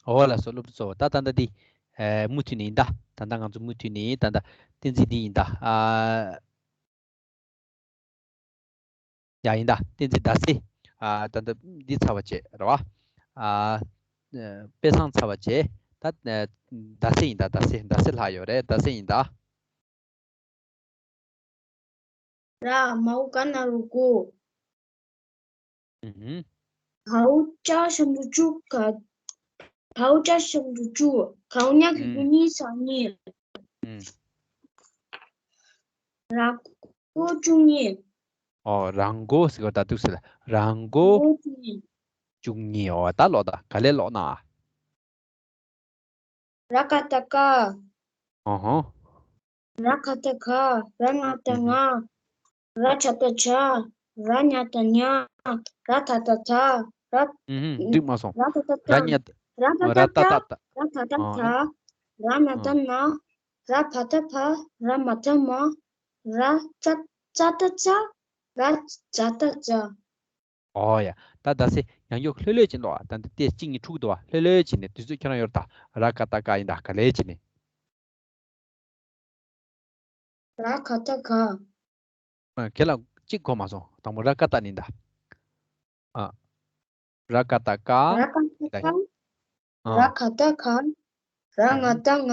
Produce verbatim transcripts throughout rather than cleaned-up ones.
འོ་ལགས་སོ། སློབ་ཕྲུག་ཚོ། ད་ད་ལྟ་འདི་ཨེ་མུ་མཐུད་ནས་ཡིན་ད། ད་ལྟ་ང་ཚོ་མུ་མཐུད་ནས་ད་ལྟ་བསྟན་རྩིས་འདི་ཡིན་ད། ཨ། ཡ་ཡིན་ད། བསྟན་རྩིས་ཟླ་ཚེས། ཨ། ད་ལྟ་འདི་ཚར་བ་བྱས་རེད་བ། ཨ། དཔེ་བཟང་ཚར་བ་བྱས། ད་ཟླ་ཚེས་ཡིན་ད། ཟླ་ཚེས། ཟླ་ཚེས་ལྷག་ཡོད་རེད། ཟླ་ཚེས་ཡིན་ད། ར། མའོ་ག་ན་རོ་གོ། ཨུ་ཧུམ། བའོ་ཅ་ཞབས་ཀྱུ་ཅུ། ག། བའོ་ཅ་ཞབས་ཀྱུ་ཅུ། གའོ་ཉ་གི་གུ་གཉིས་ས་གཉིས། ཨུ། ར་མགོ་བཅུ་གཉིས། ཨོ། ར་མགོ་ཟེར་བ་ད་འདུག་ཟེར། ར་མགོ་མགོ་བཅུ་གཉིས། བཅུ་གཉིས། ཨོ། ད་ཀློག་ད། ག་ལེར་ཀློག་ན། ར་ག་བཏགས་རྐ། ཨོ་ཧོ། ར་ག་བཏགས་རྐ། ར་ང་བཏགས་རྔ། ཨུ་ཧུམ། ར་ཇ་བཏགས་རྗ། ར་ཉ་བཏགས་རྙ། ར་ད་བཏགས་རྡ། ར། ཨུ་ཧུམ། འགྲིག་མ་སོང་། ར་ད་བཏགས་རྡ། ར་ཉ། ར་ད་བཏགས་རྡ། ར་ད་བཏགས་རྡ། ཨོ། ར་ན་བཏགས་ན། ར་བ་བཏགས་བ། ར་མ་བཏགས་མ། ར་ཙ། ཙ་བཏགས་ཙ། ར་ཛ་བཏགས་ཛ། ཨོ་ཡ། ད་ཟླ་ཚེས་ཡང་བསྐྱར་ལྷོད་ལྷོད་བྱས་ཀློག་ཨ། ད་འདི་ཏོག་ཙམ་གཅིག་གཉིས་འཁྲུག་འདུག་བ། ལྷོད་ལྷོད་བྱས་ནས། དུས་ཚོད་ཁྱོད་རང་ཡོད་རེད་ད། ར་ག་བཏགས་རྐ་ཡིན་ད། ག་ལེར་བྱས་ནས། ར་ག་བཏགས་རྐ། ཨ། ཁྱེད་ལ་གཅིག་གོ་མ་སོང་། དང་པོ་ར་ག་བཏགས་ནི་ད། ཨ། ར་ག་བཏགས་རྐ། ར་ག་བཏགས་རྐ། ཨ། ར་ག་བཏགས་རྐ། ར་ང་བཏགས་རྔ།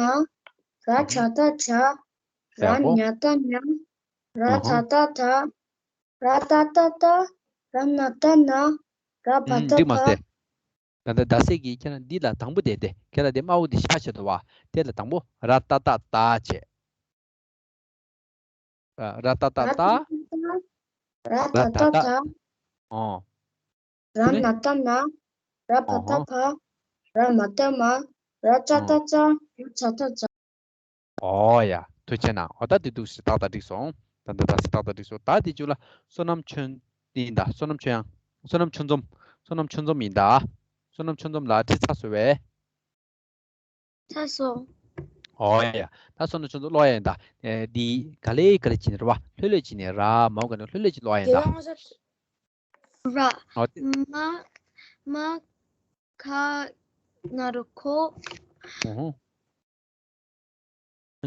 ར་ཇ་བཏགས་རྗ། ར་ཉ་བཏགས་རྙ། ར་ད་བཏགས་རྡ། ར་ད་བཏགས་རྡ། ར་ན་བཏགས་རྣ། ར་བ་བཏགས་བ། འགྲིག་མ་སོང་། ད་ལྟ་ཟླ་ཚེས་ཀྱིས་ཁྱེད་རང་འདི་ལ། དང་པོ་དེ་དེ། ཁྱེད་རང་དེ་དམར་པོ་དེ་ཕྱག་བྱས་འདུག་བ། དེ་ལ་དང་པོ་ར་ཏ་བཏགས་རྟ་བྱས། ཨ། ར་ཏ་བཏགས་རྟ། ར་ད་བཏགས་རྡ། ཨོ། ར་ན་བཏགས་རྣ། ར་བ་བཏགས་བ། ར་མ་བཏགས་མ། ར་ཙ་བཏགས་ཙ། ར་ཛ་བཏགས་ཛ། ཨོ་ཡ། ཐུགས་རྗེ་གནང་། ཨོ། ད་དེ་འདུག་སེ་ཏག་ཏག་འགྲིག་སོང་། ད་འདི་ཏག་ཏག་འགྲིག་སོང་། ད་དེ་རྗེས་ལ་བསོད་ནམས་ཆོས་ཡིན་ད། བསོད་ནམས་ཆོས་དབྱངས། བསོད་ནམས་ཆོས་འཛོམས། བསོད་ནམས་ཆོས་འཛོམས་ཡིན་ད། བསོད་ནམས་ཆོས་འཛོམས་ལགས་བྲིས་ཚར་སོང་བས། ཚར་སོང་། ཨོ་ཡ། ད་བསོད་ནམས་ཆོས་འཛོམས་ཀློག་ཡ་ཡིན་ད། ཨེ། འདི་ག་ལེར་ག་ལེར་བྱས་ནས་རེད་བ། ལྷོད་ལྷོད་བྱས་ནས། ར་མའོ་ག་ན་རོ། ལྷོད་ལྷོད་བྱས་ཀློག་ཡ་ཡིན་ད། ར། ཨོ། དེ། མ། མ་ག་ན་རོ་གོ། ཨོ་ཧོ།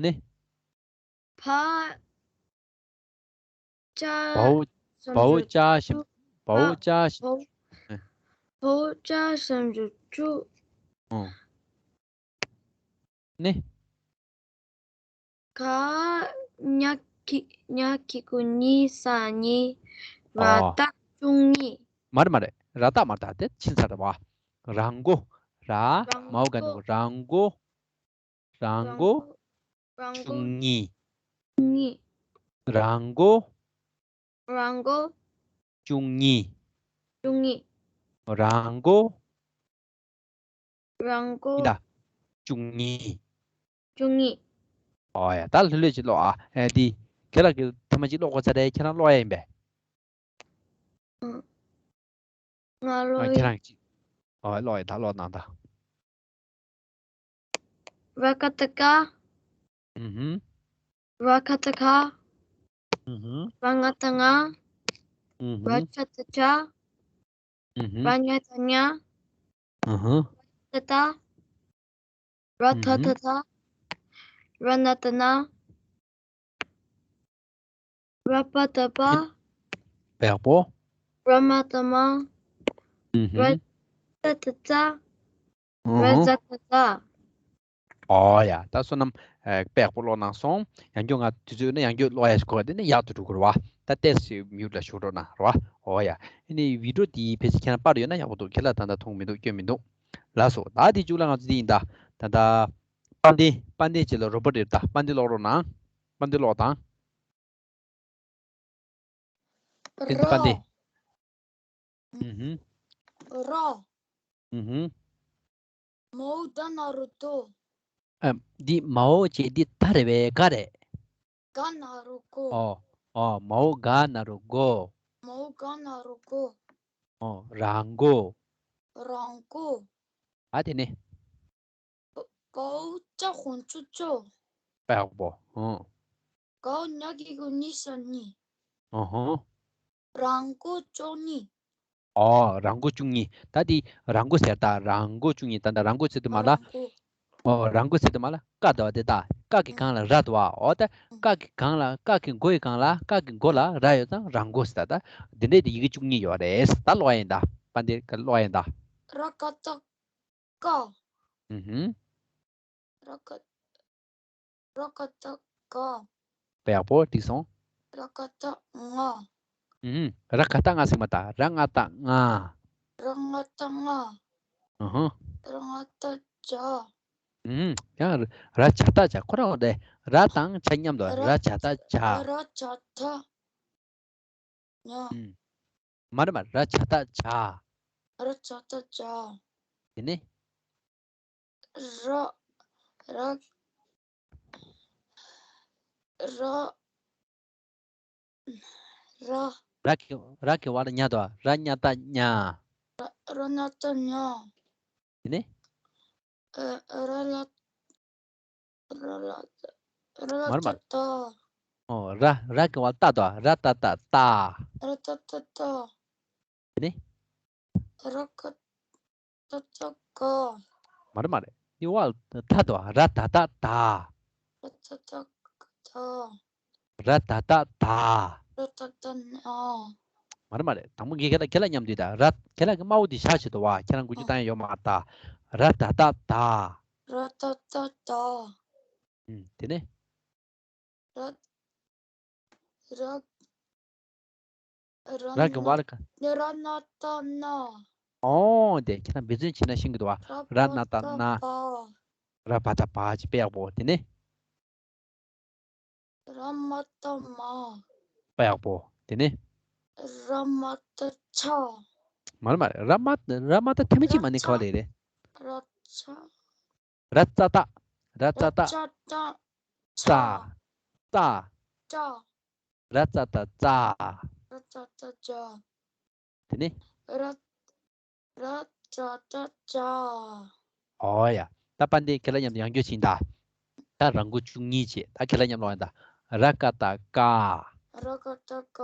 ནི། བ་ཅ། བའོ། ཞབས་བའོ་ཀྱུ་ཅ་ཞབས། ཅུ། བའོ་ཅ་ཞབས། བའོ། ཨེ། བའོ་ཅ་ཞབས་ཀྱུ་ཅུ། ཨོ། ནི། ག། ཉ་གི། ཉ་གི་གུ་གཉིས་ས་གཉིས། ར། ཨོ། བཏགས་བཅུ་གཉིས། མ་རེད་མ་རེད། ར་བཏགས་མ་རེད་ད། དེ་ཕྱིན་ཚར་རེད་བ། ར་མགོ། ར། ར་མའོ་ག་ན་རོ། མགོ། ར་མགོ། ར་མགོ། ར་མགོ། བཅུ་གཉིས། གཉིས། ར་མགོ། ར་མགོ། བཅུ་གཉིས། བཅུ་གཉིས། ར་མགོ། ར་མགོ། ཡིན་ད། བཅུ་གཉིས། བཅུ་གཉིས། ཨོ་ཡ། ད་ལྷོད་ལྷོད་ཅིག་ཀློག་ཨ། ཨེ། འདི་ཁྱེད་རང་གིས་ཐེངས་མ་གཅིག་ཀློག་གོ་ཚར་རེད། ཁྱེད་རང་ཀློག་ཡ་ཡིན་པས། ཨང་། ང་ཀློག་ཨ། ཡིན། ཁྱེད་རང་གཅིག། ཨོ། ཀློག་ཡ་ད། ཀློག་གནང་ད། ར་ག་བཏགས་རྐ། ཨུ་ཧུམ། ར་ག་བཏགས་རྐ། ཨུ་ཧུམ། ར་ང་བཏགས་རྔ། ཨུ་ཧུམ། ར་ཇ་བཏགས་རྗ། ཨུ་ཧུམ། ར་ཉ་བཏགས་རྙ། ཨུ་ཧུམ། ར་ཏ་བཏགས་རྡ། ར་ད་བཏགས་རྡ། ར་ན་བཏགས་རྣ། ར་བ་བཏགས་རྦ། པགས་པོ། ར་མ་བཏགས་རྨ། ཨུ་ཧུམ། ར་ཙ་བཏགས་རྩ། ཨུ་ཧུམ། ར་ཛ་བཏགས་རྫ། ཨོ་ཡ། ད་བསོད་ནམས། ཨ། པགས་པོ་ཀློག་གནང་སོང་། ཡང་བསྐྱར་ང་དུས་ཚོད་ཡོད་ན་ཡང་བསྐྱར་ཀློག་ཡ་ཞིག་གོ། དེ་ནས་ཡག་ཏུ་འགྲོ་གི་རེད་བ། ད་ཏོག་ཙམ་མིའུཊ་ལ་བཞུགས་རོགས་གནང་རེད་བ། ཨོ་ཡ། ཨ་ནི་བི་ཌི་ཡོ་འདི་ཕལ་ཆེར་ཁྱེད་རང་པར་ཡོད་ན་ཡག་པོ་འདུག་ཁྱེད་ལ་ད་ལྟ་མཐོང་མི་འདུག་སྐྱོན་མི་འདུག་ལགས་སོ། ད་དེ་མཇུག་ལ་ང་ཚོ་འདི་ཡིན་ད། ད་ལྟ་དཔལ་ལྡན། དཔལ་ལྡན་རྗེས་ལ་རོ་པོ་རེད་ད། དཔལ་ལྡན་ཀློག་རོགས་གནང་། དཔལ་ལྡན་ཀློག་དང་། དེ་ཚོ་ག་འདི། རོ། ཨུ་ཧུམ། རོ། ཨུ་ཧུམ། མའོ་ད་ན་རོ་དོ། ཨ། འདི་མའོ་བྱས། འདི་ད་རེད་པས། ག་རེད། ག་ན་རོ་གོ། ཨོ། ཨོ། མའོ་ག་ན་རོ་གོ། མའོ་ག་ན་རོ་གོ། ཨོ། རང་མགོ། རང་མགོ། ཨ། དེ་ནས། བའོ་ཅ་ཞབས་ཀྱུ་ཅོ། པགས་པོ། ཨང་། གའོ་ཉ་གི་གུ་གཉིས་ས་གཉིས། ཨ་ཧ། རང་མགོ་བཅུ་གཉིས། ཨོ་ར་མགོ་བཅུ་གཉིས། ད་དེ་ར་མགོ་ཟེར། ད་ར་མགོ་བཅུ་གཉིས། ད་ད་ར་མགོ་ཟེར་དུས་མ་ལ། ར་མགོ། ཨོ་ར་མགོ་ཟེར་དུས་མ་ལ་ཀ་འདུག་བ་དེ། ད་ཀ་གི་སྒང་ལ་ར་འདུག་བ། ཨོ་ད་ཀ་གི་སྒང་ལ། ཀ་གི་མགོ་ཡི་སྒང་ལ། ཀ་གི་མགོ་ལ་ར་ཡོད་ཙང་ར་མགོ་ཟེར། ད་ད་འདི་འདྲའི་དེ་ཡི་གེ་བཅུ་གཉིས་ཡོད་རེད། ད་ཀློག་ཡ་ཡིན་ད། དཔལ་ལྡན་ཀློག་ཡ་ཡིན་ད། ར་ཀ་ཏ་ཀ། ཨུ་ཧུམ། ར་ཀ་ར་ཀ་ཏ་ཀ། དཔེ་ཡག་པོ་འགྲིག་སོང་། ར་ཀ་ཏ་ང་། ཨུ་ཧུམ། ར་ག་བཏགས་རྔ་ཟེར་མ། ད་ར་ང་བཏགས་རྔ། ར་ང་བཏགས་རྔ། ཨུ་ཧུམ། ར་ང་བཏགས་རྔ། ཨུ་ཧུམ། ཡང་ར་ཇ་བཏགས་ཇ། ཁོ་རང་དེ་ར་དང་ཇ་མཉམ་དུ། ར་ཇ་བཏགས་ཇ། ར་ཇ་བཏགས་ཉ། ཨུམ། མ་རེད་མ་རེད། ར་ཇ་བཏགས་ཇ། ར་ཇ་བཏགས་ཇ། དེ་ནས། ར། ར། ར། ར། ར་གི་ར་གི་བར་ཉ་དོ། ར་ཉ་བཏགས་ཉ། ར། ར་ཉ་བཏགས་ཉ། དེ་ནས། ཨ། ར་ལ། ར་ལ། ར་ལ་མར་མར། ཏ་ཏ། ཨོ་ར། ར་གི་བར་ཏ་དོ། ར་ཏ་ཏ་ཏ། ར་ཏ་ཏ་ཏ། དེ་ནས། ར་ཀ་ཏ་ཏ་ཀ། མ་རེད་མ་རེད། དེ་བར་ཏ་དོ། ར་ད་བཏགས་ད། ར་ད་བཏགས་ད། ར་ད་བཏགས་ད། ར་ད་བཏགས་ད། མ་རེད་མ་རེད། དང་པོ་གི་ཁྱེད་ལ་ཁྱེད་ལ་མཉམ་དུ་ད། ར་ཁྱེད་ལ་གི་དམར་པོ་དེ་བཞག་བྱེད་དོ་བ། ཁྱེད་རང་འགུལ་སྐྱོད་བཏང་ཡ་ཡོད་མ་རེད་ད། ར་ད་བཏགས་ད། ར་ད་བཏགས་ད། ཨུམ། དེ་ནས། ར། ར། ར་ར་གི་ན། བར་ག་ར་ན་བཏགས་ན། ཨོ་དེ་ཁྱེད་རང་འབད་བརྩོན་བྱས་ན་ཤེས་ཀྱི་འདུག་བ། ར་ན་བཏགས་ན། ར་བ་བཏགས་བ་ཅེས། དཔེ་ཡག་པོ། དེ་ནས། ར་མ་བཏགས་མ། དཔེ་ཡག་པོ། དེ་ནས། ར་མ་བཏགས་ཆ། མ་རེད་མ་རེད། ར་མ། ར་མ་བཏགས་ཐེངས་མ་གཅིག་མ་ནི་ག་བ་ལས་རེད། ར་ཆ། ར་ཙ་ཏ། ར་ཙ་ཏ། ར་ཙ་ཏ། ཙ། ཙ། ཙ། ར་ཙ་ཏ་ཙ། ར་ཙ་ཏ་ཙ། དེ་ནས། ར། ར་ཙ་ཏ་ཙ། ཨོ་ཡ། ད་དཔལ་ལྡན་ཁྱེད་ལ་མཉམ་དུ་ཡང་བསྐྱར་ཞིག་ད། ད་ར་མགོ་བཅུ་གཉིས་བྱས། ད་ཁྱེད་ལ་མཉམ་ལོག་ཡིན་ད། ར་ཀ་ཏ་ཀ། ར་ཀ་ཏ་ཀ།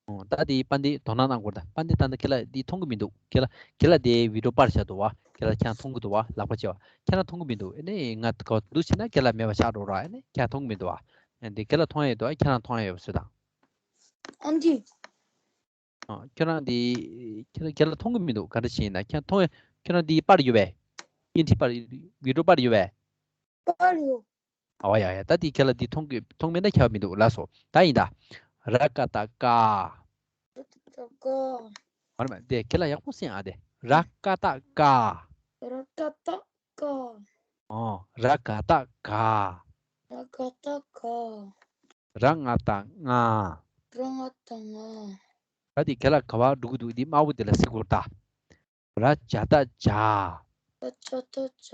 ཨོ། ད་དེ་དཔལ་ལྡན་དོ་སྣང་གནང་དགོས་ད། དཔལ་ལྡན་ད་ལྟ་ཁྱེད་ལ་འདི་མཐོང་གི་མི་འདུག་ཁྱེད་ལ། ཁྱེད་ལ་དེ་བི་ཌིའོ་པར་བཞག་འདུག་བ། ཁྱེད་ལ་ཁྱེད་རང་མཐོང་གི་འདུག་བ། ལག་པ་བྱེ་བ། ཁྱེད་རང་མཐོང་གི་མི་འདུག་ཨ་ནི་ང་ག་འདུག་བྱས་ན་ཁྱེད་ལ་མེད་པ་ཆགས་འགྲོ་ར། ཨ་ནི་ཁྱེད་རང་མཐོང་གི་མི་འདུག་བ། ཨ་འདི་ཁྱེད་ལ་མཐོང་ཡ་འདུག་ཨ། ཁྱེད་རང་མཐོང་ཡ་ཡོད་པ་བཟོས་དང་། ཨ་འདི། ཨ། ཁྱེད་རང་འདི། ཁྱེད་རང་ཁྱེད་ལ་མཐོང་གི་མི་འདུག་ག་འདྲ་ཞིག་ཡིན་ན་ཁྱེད་རང་མཐོང་ཡ། ཁྱེད་རང་འདི་པར་ཡོད་པས། ཨིན་ཊི་པར། བི་ཌིའོ་པར་ཡོད་པས། པར་ཡོད། ཨོ་ཡ་ཡ། ད་འདི་ཁྱེད་ལ་འདི་མཐོང་གི། མཐོང་མེད་ན་ཁྱད་པར་མི་འདུག་ལགས་སོ། ད་ཡིན་ད། ར་ཀ་ཏ་ཀ། ར་ཀ་ཏ་ཀ། མ་རེད་མ་རེད། དེ་ཁྱེད་ལ་ཡག་པོ་གསན་ཨ། དེ་ར་ཀ་ཏ་ཀ། ར་ཀ་ཏ་ཀ། ཨོ། ར་ག་བཏགས་ག། ར་ག་བཏགས་ག། ར་ང་བཏགས་ང་། ར་ང་བཏགས་ང་། ད་འདི་ཁྱེད་ལ་ག་བ་འགྲོ་གི་འདུག་འདི་དམར་པོ་འདི་ལ་གཟིགས་དགོས་རེད་ད། ར་ཇ་བཏགས་ཇ། ར་ཇ་བཏགས་ཇ།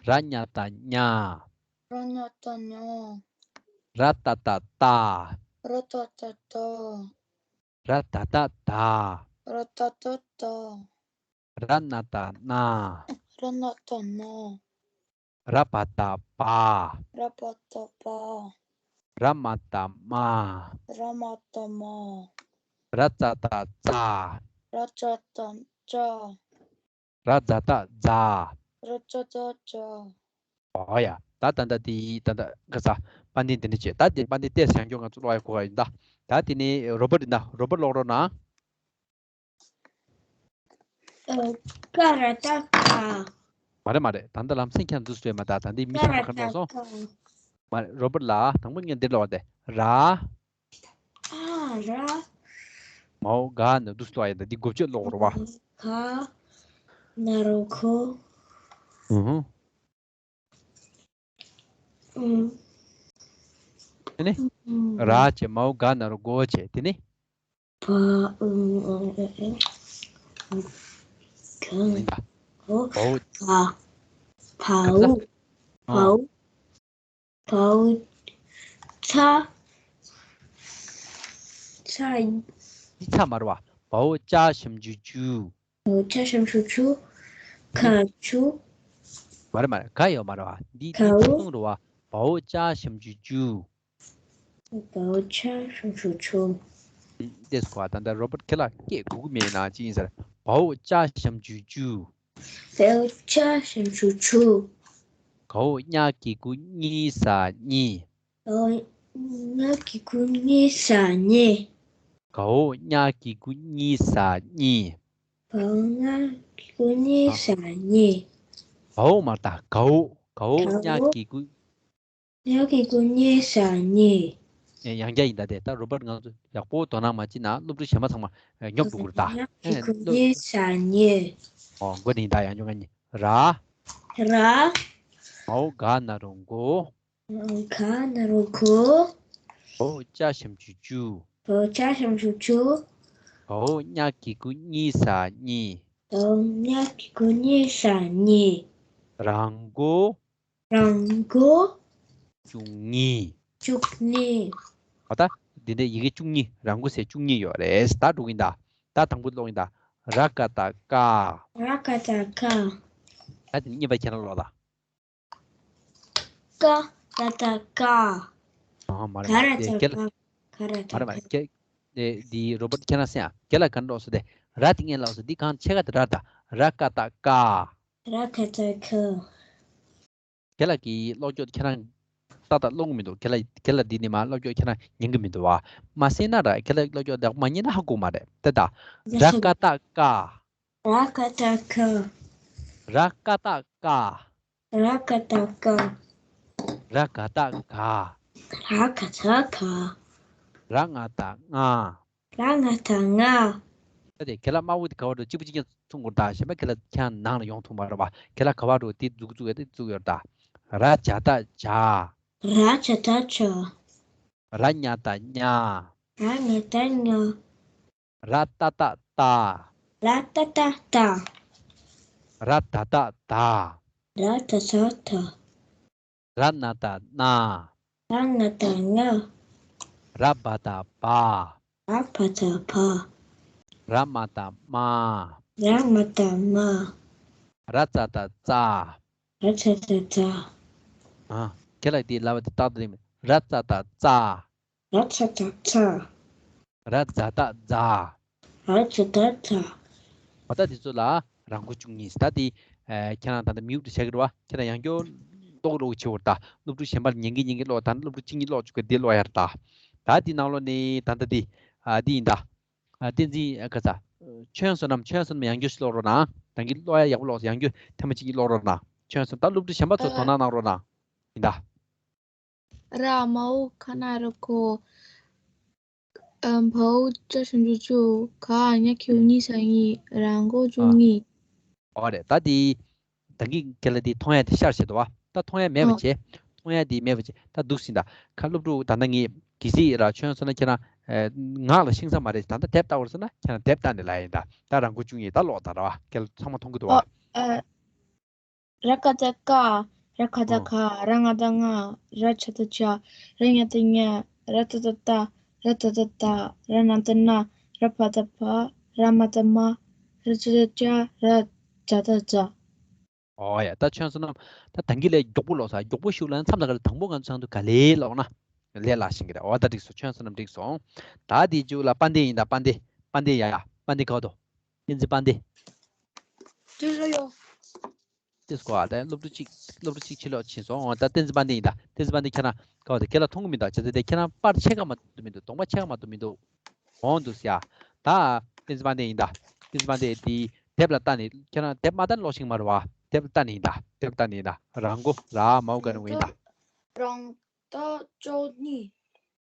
ར་ཉ་བཏགས་ཉ། ར་ཉ་བཏགས་ཉ། ར་ཏ་བཏགས་ཏ། ར་ཏ་བཏགས་ཏ། ར་ད་བཏགས་ད། ར་ད་བཏགས་ད། ར་ན་བཏགས་ན། ར་ན་བཏགས་ན། ར་བ་བཏགས་བ། ར་བ་བཏགས་བ། ར་མ་བཏགས་མ། ར་མ་བཏགས་མ། ར་ཙ་བཏགས་ཙ། ར་ཙ་བཏགས་ཙ། ར་ཛ་བཏགས་ཛ། ར་ཛ་བཏགས་ཛ། ཨོ་ཡ། ད་ད་ད་དེ་ད་ད་ག་ས་དཔལ་ལྡན་དེ་འདྲ་བྱས། ད་དེ་དཔལ་ལྡན་ཏོག་ཙམ་ཡང་བསྐྱར་ང་ཚོ་ཀློག་ཡ་གོ་ག་ཡིན་ད། ད་དེ་ནས་རོ་བར་ད། རོ་བར་ཀློག་རོགས་གནང་། ཨ། ཀ་ར་བཏགས་ཀ། མ་རེད་མ་རེད། ད་ལྟ་ལམ་སེང་ཁྱེད་འདུག་སེ་མ། ད་ད་འདི་མི་ཤེས་པ་ག་འདྲ་སོང་། མ་རེད། རོ་བར་ལ། དང་པོ་ངས་འདིར་ཀློག་དེ། ར། ཨ། ར། མའོ་ག་ན་རོ་འདུག་སེ་ཀློག་ཡ། ད་འདི་འགོ་བརྗོད་ཀློག་རོགས་པ། ག་ན་རོ་གོ། ཨུ་ཧུ། ཨུ། དེ་ནས། ཨུ། ར་བྱས། མའོ་ག་ན་རོ་གོ་བྱས། དེ་ནས། བ། ཨུ། ཨེ། ཨེ། ག། ཡིན་པ། འོ། འོ། བ། བའོ། ག་ས། བའོ། ཨོ། བའོ། ཚ། ཚ། འདི་ཚ་མ་རེད་པ། བའོ་ཅ་ཞབས་ཀྱུ་ཅུ། བའོ་ཅ་ཞབས་ཀྱུ་ཅུ། ག་ཅུ། མ་རེད་མ་རེད། ག་ཡོད་མ་རེད་པ། འདི་གའོ། འདི་ཆུང་རེད་པ། བའོ་ཅ་ཞབས་ཀྱུ་ཅུ། བའོ་ཅ་ཞབས་ཀྱུ་ཅུ། ཏེས་གོ་ད་ལྟ་རོ་པོཊ་ཁྱེད་ལ་སྐད་གོ་གི་མེད་ན་ཅི་ཡིན་ཟེར། བའོ་ཅ་ཞབས་ཀྱུ་ཅུ། བའོ་ཅ་ཞབས་ཀྱུ་ཅུ། གའོ་ཉ་གི་གུ་གཉི་ས་གཉིས། གའོ་ཉ་གི་གུ་གཉི་ས་གཉིས། གའོ་ཉ་གི་གུ་གཉི་ས་གཉིས། གའོ་ཉ་གི་གུ་གཉི་ས་གཉིས། གའོ་མ་ད་གའོ། གའོ་གའོ་ཉ་གི་གུ། ཉ་གི་གུ་གཉི་ས་གཉིས། ཨེ་ཡང་བསྐྱར་ཡིན་ད་དེ་ད་རོ་པོཊ་ང་ཚོ་ཡག་པོ་དོ་སྣང་མ་བྱེད་ན་སློབ་ཕྲུག་གཞན་པ་ཚང་མ་ཨེ་ཉོབ་འགྲོ་གི་རེད་ད། ཉ་གི་ཨེ་གུ་སློབ་གཉི་ས་གཉིས། ཨོ་མགོ་ནི་ད་ཡང་བྱུང་ང་གཉིས་ར། ར། གའོ་ག་ན་རོ་གོ། ག་ན་རོ་གོ། གའོ་ཅ་ཞབས་ཀྱུ་ཅུ། གའོ་ཅ་ཞབས་ཀྱུ་ཅུ། གའོ་ཉ་གི་གུ་གཉི་ས་གཉིས། གའོ་ཉ་གི་གུ་གཉི་ས་གཉིས། རང་གོ། རང་གོ། བཅུ་གཉིས། བཅུ་གཉིས། ཨ་ད་འདི་འདྲའི་ཡི་གེ་བཅུ་གཉིས་རང་གོ་ཟེར་བཅུ་གཉིས་ཡོད་རེད། ད་འགྲོ་གི་ཡིན་ད། ད་དང་པོ་ཀློག་ཡིན་ད། ར་ཀ་ཏ་ཀ། ར་ཀ་ཏ་ཀ། ད་དེ་ནས་གཉིས་པ་ཁྱེད་རང་ཀློག་ད། ཀ་ར་ཏ་ཀ། ཨ་མ་རེད་ག་མ་ར་རེད་ཏ་དེ་ཀ། ག་ར་ཏ་མ་རེད་མ་རེད་ཀ། ཀྱེ། དེ་འདི་རོ་པོཊ་ཁྱེད་རང་སེང་ཨ་ཁྱེད་ལ་ག་འགྲོ་སོ་དེ། ར་དེ་ངས་ཀློག་སོ་འདི་གང་ཆེ་ག་དེ་ར་ད། ར་ཀ་ཏ་ཀ། ར་ཀ་ཏ་ཀ། ཁྱེད་ལ་གི་ཀློག་སྐྱོར་ཁྱེད་རང་ཏག་ཏག་ཀློག་གི་མི་འདུག་ཁྱེད་ལ་ཁྱེད་ལ་འདི་ནས་མ་ཀློག་སྐྱོར་ཁྱེད་རང་ཉན་གི་མི་འདུག་བ། མ་གསན་ན་ར་ཁྱེད་ལ་ཀློག་སྐྱོར་དག་མ་ཉན་ན་ཧ་གོ་མ་རེད་དེ་ད། ར་ཀ་ཏ་ཀ། ར་ཀ་ཏ་ཀ། ར་ཀ་ཏ་ཀ། ར་ཀ་ཏ་ཀ། ར་ག་ཏ་ག། ར་ག་ཏ་ག། ར་ང་ཏ་ང་། ར་ང་ཏ་ང་། ད་དེ་ཁྱེད་ལ་དམར་པོ་དེ་ག་བ་འགྲོ་གཅིག་པུ་གཅིག་རྐྱང་མཚུངས་དགོས་ད་ཞེས་པ་ཁྱེད་ལ་ཁྱེད་ནང་ལ་ཡོང་ཐུབ་མ་རེད་པ། ཁྱེད་ལ་ག་བ་འགྲོ་དེ་འཛུགས་བཙུགས་ཡོད་དེ་བཙུགས་ཡོད་ད། ར་ཇ་ཏ་ཇ། ར་ཇ་ཏ་ཇ། ར་ཉ་ཏ་ཉ། ར་ཉ་ཏ་ཉ། ར་ཏ་ཏ་ཏ། ར་ཏ་ཏ་ཏ། ར་ད་ཏ་ད། ར་ད་ད་ད། ར་ན་ད་ན། ར་ན་ད་ན། ར་བ་ད་བ། ར་བ་ད་བ། ར་མ་ད་མ། ར་མ་ད་མ། ར་ཙ་ད་ཙ། ར་ཙ་ད་ཙ། ཨ། ཁྱེད་ལ་དེ་ལབ་པ་དེ་ཏག་ཏག་རེད། ར་ཙ་ད་ཙ། ར་ཙ་ད་ཙ། ར་ཛ་ད་ཛ། ར་ཛ་ད་ཛ། འོ་ད་དེ་ཚོ་ལ་རང་མགོ་བཅུ་གཉིས། ད་དེ་ཨ་ཁྱེད་རང་ད་ལྟ་མིའུ་ཏུ་བྱ་གི་རེད་བ། ཁྱེད་རང་ཡང་སྐྱོར་ཀློག་ཀློག་བྱེད་འོར་ད། སློབ་ཕྲུག་གཞན་པར་ཉན་གི་ཉན་གི་ཀློག་ད་སློབ་ཕྲུག་གཅིག་གཉིས་ཀློག་བཅུག་གི་དེ་ཀློག་ཡ་རེད་ད། ད་དེ་ནང་ལོགས་ནས་ད་ལྟ་དེ་ཨ་དེ་ཡིན་ད། ཨ་བསྟན་འཛིན་ཨ་ཁ་ཚ། ཆོས་བསོད་ནམས། ཆོས་བསོད་ནམས་ཡང་སྐྱོར་ཞིག་ཀློག་རོགས་གནང་། ད་གིན་ཀློག་ཡ་ཡག་པོ་ཀློག་ཡང་སྐྱོར་ཐེངས་མ་གཅིག་གཉིས་ཀློག་རོགས་གནང་། ཆོས་བསོད་ད་སློབ་ཕྲུག་གཞན་པ་ཚོ་དོ་སྣང་གནང་རོགས་གནང་། ཡིན་ད། ར་མའོ་ག་ན་རོ་གོ། ཨ་བའོ་ཅ་ཞབས་ཀྱུ་ཅུ། ག་ཉ་གི་གུ་གཉི་ས་གཉིས། ར་མགོ་བཅུ་གཉིས། ཨོ་རེད། ད་དེ་ད་གིན་ཁྱེད་ལ་དེ་མཐོང་ཡ་དེ་ཤར་བྱེད་དོ་བ། ད་མཐོང་ཡ་མེད་པ་བྱེད། མཐོང་ཡ་དེ་མེད་པ་བྱེད། ད་འདུག་སེ་ད་ཁ་སློབ་ཕྲུག་ད་ལྟ་ངས་གལ་སྲིད་ར་ཆོས་བསོད་ནམས་ཁྱེད་རང་ངག་ལ་ཤེས་ས་མ་རེད། ད་ལྟ་དེབ་ལྟ་བར་སོང་ན་ཁྱེད་རང་དེབ་ལྟ་ནས་ལ་ཡིན་ད། ད་ར་མགོ་བཅུ་གཉིས་ད་ཀློག་ད་ར་བ། ཁྱེད་ཚང་མ་མཐོང་གི་འདུག་བ། ཨ། ར་ཀ་ཏ་ཀ། ར་ཁ་ཏ་ཁ། ར་ང་ཏ་ང་། ར་ཇ་ཏ་ཇ། ར་ཉ་ཏ་ཉ། ར་ཏ་ཏ་ཏ། ར་ད་ད་ད། ར་ན་ཏ་ན། ར་བ་ད་བ། ར་མ་ཏ་མ། ར་ཙ་ཏ་ཙ། ར་ཛ་ཏ་ཛ། ཨོ་ཡ། ད་ཆོས་བསོད་ནམས་ད་ད་གིན་ལས་མགྱོགས་པོ་ཀློག་ས། མགྱོགས་པོ་ཞུ་ལ་མཚམས་ལ་ག་ལ་དང་པོ་ང་ཚོ་ཚང་དུ་ག་ལེ་ཀློག་ན་ལས་སླ་ཤེས་ཀྱི་རེད། ཨོ་ད་འགྲིག་སོང་། ཆོས་བསོད་ནམས་འགྲིག་སོང་། ད་དེ་མཇུག་ལ་དཔལ་ལྡན་ཡིན་ད། དཔལ་ལྡན། དཔལ་ལྡན་ཡ་ཡ། དཔལ་ལྡན་ག་བ་དོ། བསྟན་འཛིན་དཔལ་ལྡན། ཏེ་སྐོར་ཨ་ད་སློབ་ཕྲུག་གཅིག་སློབ་ཕྲུག་གཅིག་ཕྱི་ལོགས་ཕྱིན་སོང་། འོ་ད་བསྟན་འཛིན་དཔལ་ལྡན་ཡིན་ད། བསྟན་འཛིན་དཔལ་ལྡན་ཁྱེད་རང་ག་བ་དེ་ཁྱེད་ལ་མཐོང་གི་མི་འདུག་བྱས་ཙང་དེ་ཁྱེད་རང་པར་ཕྱེད་ཀ་མ་གཏོགས་མི་འདུག་གདོང་པ་ཕྱེད་ཀ་མ་གཏོགས་མི་འདུག་འོང་འདུག་ཟེར་ཡ། ད་བསྟན་འཛིན་དཔལ་ལྡན་ཡིན་ད། བསྟན་འཛིན་དཔལ་ལྡན་དེ་དེབ་ལ་ལྟ་ནས་ཁྱེད་རང་དེབ་མ་ལྟ་ནས་ཀློག་ཤེས་ཀྱི་མ་རེད་བ། དེབ་ལ་ལྟ་ནས་ཡིན་ད། དེབ་ལ་ལྟ་ནས་ཡིན་ད། ར་མགོ་ར་མའོ་ག་ན་རོ་གོ་ཡིན་ད། རང་ཏ་བཅུ་གཉིས།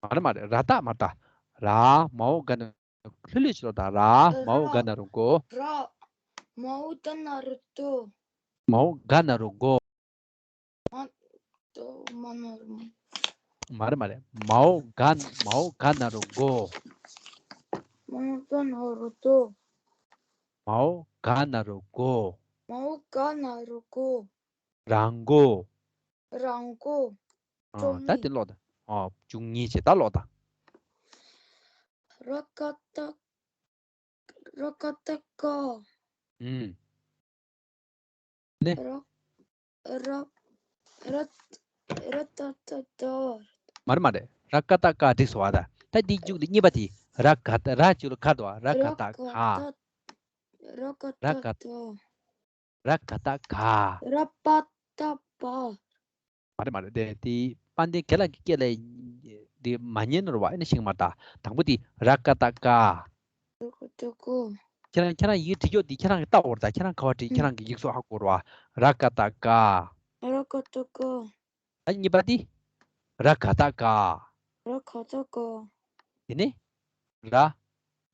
མ་རེད་མ་རེད། ར་ཏ་མ་རེད་ད། ར་མའོ་ག་ན་ལྷོད་ལྷོད་བྱེད་ཀློག་ད། ར་མའོ་ག་ན་རོ་གོ། ར་མའོ་ག་ན་རོ་ཏོ། མའོ་ག་ན་རོ་གོ། མ་ཏོ་མ་ན་རོ་མ། མ་རེད་མ་རེད། མའོ་ག་མའོ་ག་ན་རོ་གོ། མའོ་ག་ན་རོ་ཏོ། མའོ་ག་ན་རོ་གོ། མའོ་ག་ན་རོ་གོ། རང་མགོ། རང་མགོ། ཨ། བཅུ་གཉིས། ད་དེ་ཀློག་ད། ཨ། བཅུ་གཉིས་བྱས་ད་ཀློག་ད། ར་ཀ་ཏ། ར་ཀ་ཏ་ཀ། ཨུམ། ནས། ར། ར། ར། ར་ཏ་ཏ་ཏ། མ་རེད་མ་རེད། ར་ཀ་ཏ་ཀ་འགྲིག་སོང་བ་ད། ད་འདི་མཇུག་འདི་གཉིས་པ་དེ། ར་ག་ད་ར་ཅིག་ལ་ག་དོ། ར་ག་ད་ག། ར་ག་ད་ར་ག་ད་ག། ར་ག་ད་ག། ར་པ་ཏ་པ། མ་རེད་མ་རེད། དེ་དེ་དཔལ་ལྡན་ཁྱེད་རང་གི་སྐད་ལ་དེ་མ་ཉན་ནོར་བ་ཨེ་ན་ཤེས་མ་ད། དང་པོ་དེ་ར་ག་ད་ག། ར་ག་ད་ག། ཁྱེད་རང་ཁྱེད་རང་ཡིག་བྲིས་ཀྱོག་དེ་ཁྱེད་རང་གི་ལྟ་འོར་ད། ཁྱེད་རང་ག་བ་བྲིས། ཁྱེད་རང་གི་ཡིག་གཟུགས་ཧ་གོ་ར། ར་ག་ད་ག། ར་ག་ད་ག། ད་གཉིས་པ་དེ། ར་ག་ད་ག། ར་ག་ད་ག། དེ་ནས། ར།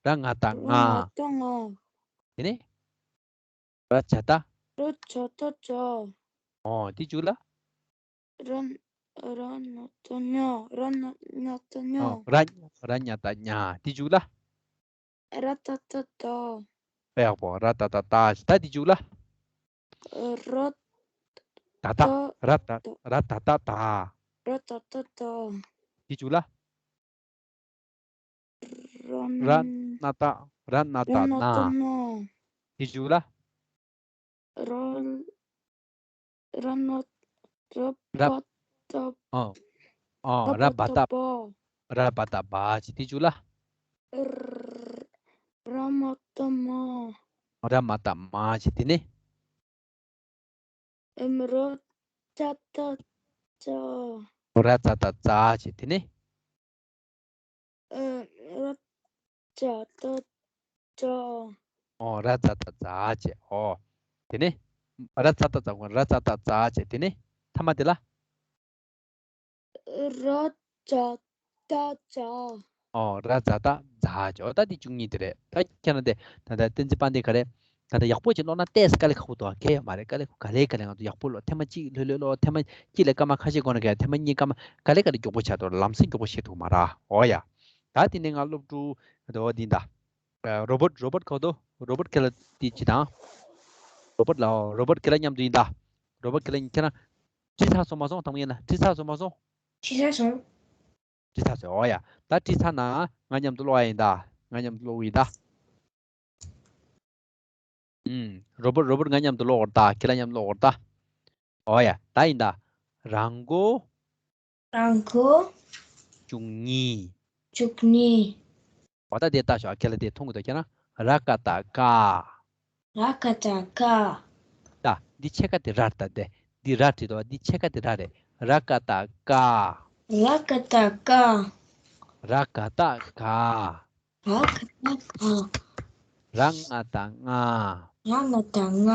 ར་ང་ད་ང་། ར་ང་ད་ང་། དེ་ནས། ར་ཇ་ད། ར་ཇ་ད་ཇ། ཨོ་དེ་མཇུག་ལ། ར། ར་ན་ད་ཉ། ར་ན་ཉ་ད་ཉ། ཨོ་ར། ར་ཉ་ད་ཉ། དེ་མཇུག་ལ། ར་ཏ་ཏ་ཏ། ཡག་པོ། ར་ཏ་ཏ་ཏ། ད་དེ་མཇུག་ལ། ར། ད་ད། ད། ར་ད། ར་ད་ད་ད། ར་ཏ་ཏ་ཏ། དེ་མཇུག་ལ། ར། ར་ན་ད། ར་ན་ད་ན། ར་ན་ད་ན། དེ་མཇུག་ལ། ར། ར་ན། ར་ར། བ་ཏ། ཨ། ཨ། ར་བ་ཏ། ར་བ་ཏ་བ། བ་ཅི། དེ་མཇུག་ལ། ར། ར་མ་ཏ་མ། ར་མ་ཏ་མ་ཅི། དེ་ནས། ཨེམ། ར་ཙ་ཏ་ཙ། ར་ཙ་ཏ་ཙ་ཅི། དེ་ནས། ཨེམ། ར་ཙ་ཏ་ཙ། ཨོ། ར་ཙ་ཏ་ཙ་ཅི། ཨོ། དེ་ནས། ར་ཙ་ཏ་ཙ། ར་ཙ་ཏ་ཙ་ཅི། དེ་ནས། ཐ་མ་དེ་ལ། ར་ཙ་ཏ་ཙ། ཨོ། ར་ཙ་ཏ་ཙ་ཅི། ཨོ། ད་དེ་བཅུ་གཉིས་དེ་རེད། ད་ཁྱེད་རང་དེ་ད་ལྟ་བསྟན་འཛིན་དཔལ་ལྡན་ག་རེ། ད་ལྟ་ཡག་པོ་ཅིག་ཀློག་ན་ཏོག་ཙམ་དཀའ་ལས་ཁག་པོ་འདུག་ག་གལ་ཡོད་མ་རེད། དཀའ་ལས་ཁག་ག་ལེ་ག་ལེ་ང་ཚོ་ཡག་པོ་ཀློག་ཐེངས་མ་གཅིག་ལྷོད་ལྷོད་ཀློག་ཐེངས་མ་གཅིག་ལ་སྐར་མ་ཁ་ཤས་འགོར་ན་ག་ཐེངས་མ་གཉིས་སྐར་མ་ག་ལེ་ག་ལེ་མགྱོགས་པོ་ཆགས་འདུག་ལམ་སེང་མགྱོགས་པོ་ཤེས་ཐུབ་མ་རེད། ཨོ་ཡ། ད་དེ་ནས་ང་སློབ་ཕྲུག་དེ་འོ་འདི་ད། རོ་བོཊ། རོ་བོཊ་ག་པར་འདུག་རོ་བོཊ་ཁྱེད་ལ་དེ་ཅི་དང་། རོ་བོཊ་ལ། རོ་བོཊ་ཁྱེད་ལ་མཉམ་དུ་ཡིན་ད། རོ་བོཊ་ཁྱེད་ལ་ཡིན། ཁྱེད་རང་བྲིས་ཚར་སོང་མ་སོང་། དང་པོ་ཡིན་ན་བྲིས་ཚར་སོང་མ་སོང་། བྲིས་ཚར་སོང་། བྲིས་ཚར་སོང་། ཨོ་ཡ། ད་བྲིས་ཚར་ན་ང་མཉམ་དུ་ཀློག་ཡ་ཡིན་ད། ང་མཉམ་དུ་ཀློག་གི་ཡིན་ད། ཨུམ། རོ་བོཊ། རོ་བོཊ་ང་མཉམ་དུ་ཀློག་གོ་ད། ཁྱེད་ལ་མཉམ་ཀློག་གོ་ད། ཨོ་ཡ། ད་ཡིན་ད། ར་མགོ། ར་མགོ། བཅུ་གཉིས། བཅུ་གཉིས། འོ་ད་དེ་ལྟ་ཤོག་ཁྱེད་ལ་དེ་མཐོང་གི་འདུག་ཁྱེད་རང་། ར་ཀ་ཏ་ཀ། ར་ཀ་ཏ་ཀ། ད་འདི་ཕྱེད་ཀ་དེ་ར་རེད། ད་དེ་འདི་ར་བྲིས་འདུག་འདི་ཕྱེད་ཀ་དེ་ར་རེད། ར་ཀ་ཏ་ཀ། ར་ཀ་ཏ་ཀ། ར་ཀ་ཏ་ཀ། ར་ཀ་ཏ་ཀ། ར་ང་ཏ་ང་། ར་ང་ཏ་ང་།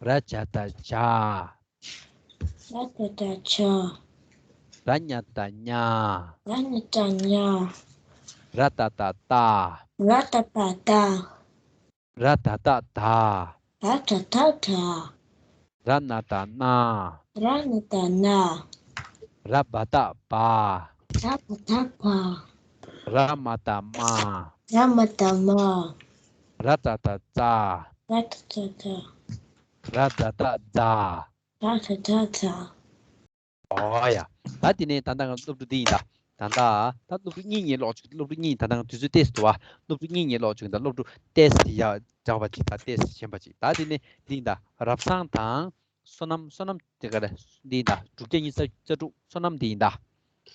ར་ཇ་ཏ་ཇ། ར་ཏ་ཏ་ཏ། ར་ཉ་ཏ་ཉ། ར་ཉ་ཏ་ཉ། ར་ཏ་ཏ་ཏ། ར་ཏ་ཏ་ཏ། ར་ད་ད་ད། ར་ད་ད་ད། ར་ན་ད་ན། ར་ན་ད་ན། ར་བ་ད་བ། ར་བ་ད་བ། ར་མ་ད་མ། ར་མ་ད་མ། ར་ཙ་ད་ཙ། ར་ཙ་ད་ཙ། ར་ཛ་ད་ཛ། ར་ཛ་ད་ཛ། ཨོ་ཡ། ད་དེ་ནས་ད་ལྟ་ང་སློབ་ཕྲུག་འདི་ཡིན་ད། ད་ལྟ་ད་སློབ་ཕྲུག་གཉིས་གཉིས་ཀློག་ཆོག་སློབ་ཕྲུག་གཉིས་ད་ལྟ་ང་དུས་ཚོད་ཏོག་ཙམ་འདུག་བ། སློབ་ཕྲུག་གཉིས་གཉིས་ཀློག་ཆོག་ད་སློབ་ཕྲུག་ཏོག་ཙམ་ཡ་འཇགས་པ་ཅིག་ད་ཏོག་ཙམ་ཞན་པ་ཅིག་ད་དེ་ནས་འདི་ཡིན་ད། རབ་བཟང་དང་བསོད་ནམས། བསོད་ནམས་དེ་ག་རེ་འདི་ཡིན་ད། དྲུག་བརྒྱ་ཉི་ཤུ་རྩ་དྲུག་བསོད་ནམས་འདི་ཡིན་ད།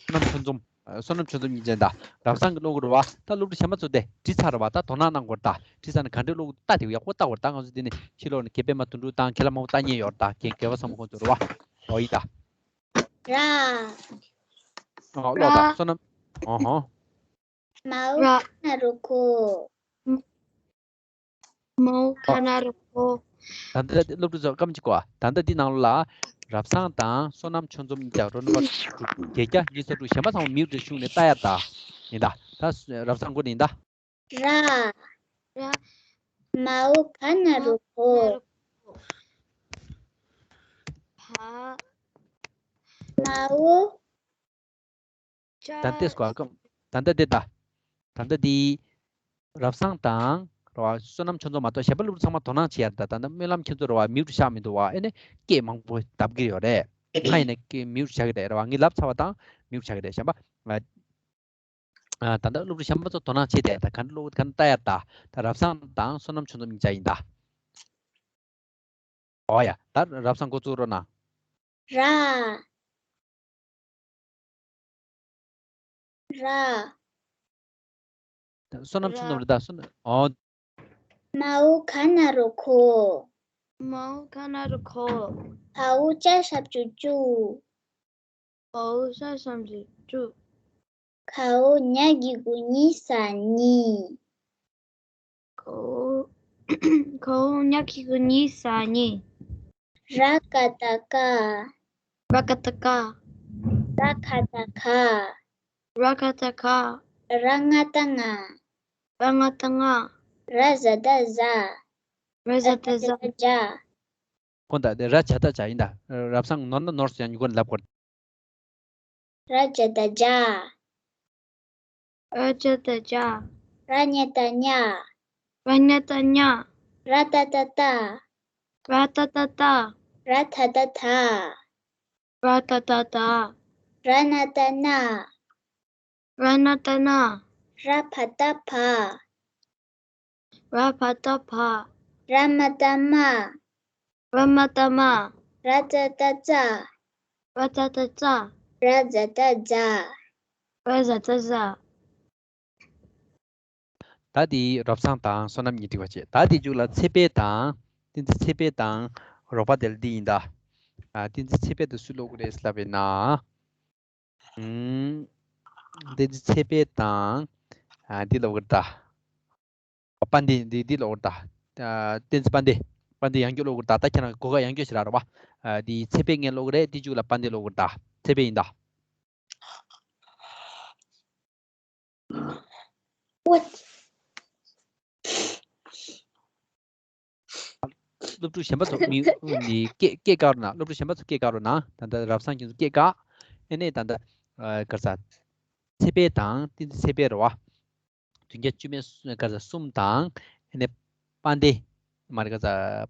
བསོད་ནམས་ཆོས་འཛོམས། བསོད་ནམས་ཆོས་འཛོམས་གཉིས་ཅན་ད། རབ་བཟང་གི་ཀློག་གི་རེད་བ། ད་སློབ་ཕྲུག་གཞན་པ་ཚོ་དེ་བྲིས་ཚར་རེད་བ། ད་དོ་སྣང་གནང་དགོས་རེད་ད། བྲིས་ཚར་ན་ག་འདྲས་ཀློག་གི་ད་དེ་ཡག་པོ་ལྟ་དགོས་རེད་ད། ང་ཚོ་དེ་ནས་ཕྱི་ལོགས་ནས་དགེ་སྤེལ་མ་དོན་གྲུབ་དང་ཁྱེད་ལ་མང་པོ་ལྟ་མཁན་ཡོད་རེད་ད། དགེ་དགེ་བ་བཟང་པོ་ཁོང་ཚོ་རེད་བ། ཨོ་ཡིན་ད། ར། ཨོ་ཀློག་ད། བསོད་ནམས། ཨོ་ཧོ། མའོ་ཁ་ན་རོ་ཁོ། མའོ་ཁ་ན་རོ་ཁོ། ད་ལྟ་སློབ་ཕྲུག་ཚོ་སྐར་མ་གཅིག་གོ། ད་ལྟ་འདི་ནང་ལ་རབ་བཟང་དང་བསོད་ནམས་ཆོས་འཛོམས་གཉིས་ཀྱང་རོལ་ནང་པ་དྲུག་བརྒྱད་བརྒྱ་ཉི་ཤུ་རྩ་དྲུག་གཞན་པ་ཚང་མ་མིའུ་ཏྲ་ཤུགས་ནས་ལྟ་ཡ་ད། ཡིན་ད། ད་རབ་བཟང་འགོ་ནས་ཡིན་ད། ར། ར། མའོ་ཁ་ན་རོ་ཁོ། བ། མའོ། ད་ལྟའི་སྐོར་ཀམ། ད་ལྟ་འདི་ད། ད་ལྟ་འདི། རབ་བཟང་དང་། རེད་བ། བསོད་ནམས་ཆོས་འཛོམས་མ་གཏོགས་གཞན་པ་སློབ་ཕྲུག་ཚང་མ་དོ་སྣང་བྱེད་ཡ་རེད་ད། ད་ལྟ་སྨོན་ལམ་ཁྱེད་ཚོ་རེད་བ། མིའུ་ཏྲ་ཤག་མི་འདུག་བ། ཨེ་ནས་སྐད་མང་པོ་བརྡབ་གི་ཡོད་རེད། ང་ཡིན་ན་སྐད་མིའུ་ཏྲ་ཤག་གི་རེད། རེད་བ། ངས་ལབ་ཚར་བ་དང་མིའུ་ཏྲ་ཤག་གི་རེད། གཞན་པ། ང་། ཨ། ད་ལྟ་སློབ་ཕྲུག་གཞན་པ་ཚོ་དོ་སྣང་བྱེད་དེ་ད་ག་འདྲ་ཀློག་ག་འདྲ་ལྟ་ཡ་ད། ད་རབ་བཟང་དང་བསོད་ནམས་ཆོས་འཛོམས་གཉིས་ཆ་ཡིན་ད། ཨོ་ཡ། ད་རབ་བཟང་འགོ་བཙུགས་རོགས་གནང་། ར། ར། བསོད་ནམས་ཆུང་ནམ་རེད་ད། བསོད་ནམས། ཨོ། མའོ་ག་ན་རོ་གོ། མའོ་ག་ན་རོ་གོ། བའོ་ཅ་ཞབས་ཀྱུ་ཅུ། བའོ་ཞ་ཞབས་ཀྱུ་ཅུ། གའོ་ཉ་གི་གུ་ཉི་ས་ཉི། གའོ་གའོ་ཉ་གི་གུ་ཉི་ས་ཉི། ར་ཀ་བཏགས་རྐ། ར་ཀ་བཏགས་རྐ། ར་ཁ་བཏགས་རྐ། ར་ཁ་བཏགས་རྐ། ར་ང་བཏགས་རྔ། ར་ང་བཏགས་རྔ། ར་ཟ་བཏགས་རྫ། ར་ཟ་བཏགས་རྫ། རྫ། ཁོ་ད་དེ་ར་ཇ་བཏགས་ཇ་ཡིན་ད། རབ་བྱུང་ནོར་ན་ནོར་སོང་ཡང་མྱུ་གུ་ལབ་དགོས། ར་ཇ་བཏགས་རྗ། ར་ཇ་བཏགས་རྗ། ར་ཉ་བཏགས་རྙ། ར་ཉ་བཏགས་རྙ། ར་ཏ་བཏགས་རྟ། ར་ཏ་བཏགས་རྟ། ར་ཐ་བཏགས་ཐ། ར་ཐ་བཏགས་ཐ། ར་ན་བཏགས་རྣ། ར་ན་བཏགས་རྣ། ར་བ་བཏགས་བ། ར་བ་བཏགས་བ། ར་མ་བཏགས་རྨ། ར་མ་བཏགས་རྨ། ར་ཙ་བཏགས་རྩ། ར་ཙ་བཏགས་རྩ། ར་ཛ་བཏགས་རྫ། ར་ཛ་བཏགས་རྫ། ད་དེ་རབ་བྱུང་དང་བསོད་ནམས་གཉིས་འགྲིག་པ་བྱས། ད་དེ་མཇུག་ལ་ཚེ་འཕེལ་དང་། བསྟན་འཛིན་ཚེ་འཕེལ་དང་རོགས་པ་དེ་ལ་འདི་ཡིན་ད། ཨ། བསྟན་འཛིན་ཚེ་འཕེལ་དེ་སུས་ཀློག་གི་རེད་ལབ་པ་ཡིན་ན། ཨུམ། བསྟན་འཛིན་ཚེ་འཕེལ་དང་། ཨ། འདི་ཀློག་གི་རེད་ད། དཔལ་ལྡན་འདི་འདི་ཀློག་གི་རེད་ད། ཨ། བསྟན་འཛིན་དཔལ་ལྡན། དཔལ་ལྡན་ཡང་བསྐྱར་ཀློག་གི་རེད་ད། ད་ཁྱེད་རང་གོ་སྐབས་ཡང་བསྐྱར་ཞིག་རག་རེད་པ། ཨ། འདི་ཚེ་འཕེལ་ངས་ཀློག་གི་རེད། དེ་མཇུག་ལ་དཔལ་ལྡན་ཀློག་གི་རེད་ད། ཚེ་འཕེལ་ཡིན་ད། What? སློབ་ཕྲུག་གཞན་པ་ཚོ་མི་ནི་སྐད་སྐད་བཀག་རོགས་གནང་། སློབ་ཕྲུག་གཞན་པ་ཚོ་སྐད་བཀག་རོགས་གནང་། ད་ལྟ་རབ་བྱུང་ཁྱེད་ཚོ་སྐད་བཀག་ཨ་ནས་ད་ལྟ་ཨ་ག་རེ་ཟ། ཚེ་འཕེལ་དང་བསྟན་འཛིན་ཚེ་འཕེལ་རེད་པ། བདུན་བརྒྱ་བཅུ་མེད་ག་རེ་ཟ་གསུམ་དང་། ཨ་ནས་དཔལ་ལྡན། མ་རེད། ག་རེ་ཟ།